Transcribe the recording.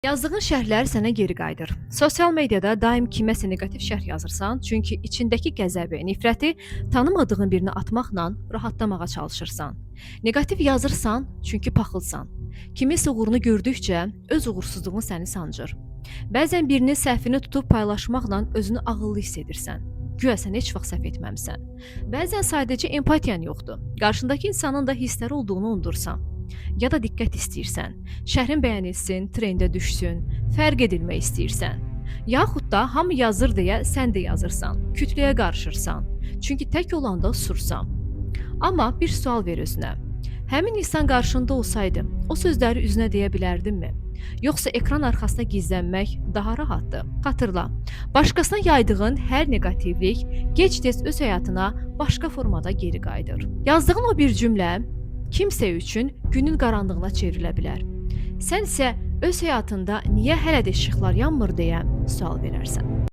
Yazdığın şərhlər sənə geri qayıdır. Sosial mediada daim kiməsə neqativ şərh yazırsan, çünki içindəki qəzəbi, nifrəti tanımadığın birinə atmaqla rahatlamağa çalışırsan. Neqativ yazırsan, çünki paxılsan. Kiminsə uğurunu gördükcə öz uğursuzluğun səni sancır. Bəzən birinin səhvini tutub paylaşmaqla özünü ağıllı hiss edirsən. Güya sən heç vaxt səhv etməmisən. Bəzən sadəcə empatiyan yoxdur. Qarşındakı insanın da hissləri olduğunu unudursan. Ya da diqqət istəyirsən. Şərhin bəyənilsin, trendə düşsün, fərq edilmək istəyirsən. Yaxud da hamı yazır deyə sən də yazırsan, kütləyə qarışırsan. Çünki tək olanda susursan. Amma bir sual ver özünə. Həmin insan qarşında olsaydı, o sözləri üzünə deyə bilərdinmi? Yoxsa ekran arxasına gizlənmək daha rahatdır? Xatırla, başqasına yaydığın hər neqativlik gec-tez öz həyatına başqa formada geri qayıdır. Yazdığın o bir cümlə kimsə üçün günün qaranlığına çevrilə bilər. Sən isə öz həyatında niyə hələ də işıqlar yanmır deyə sual verərsən.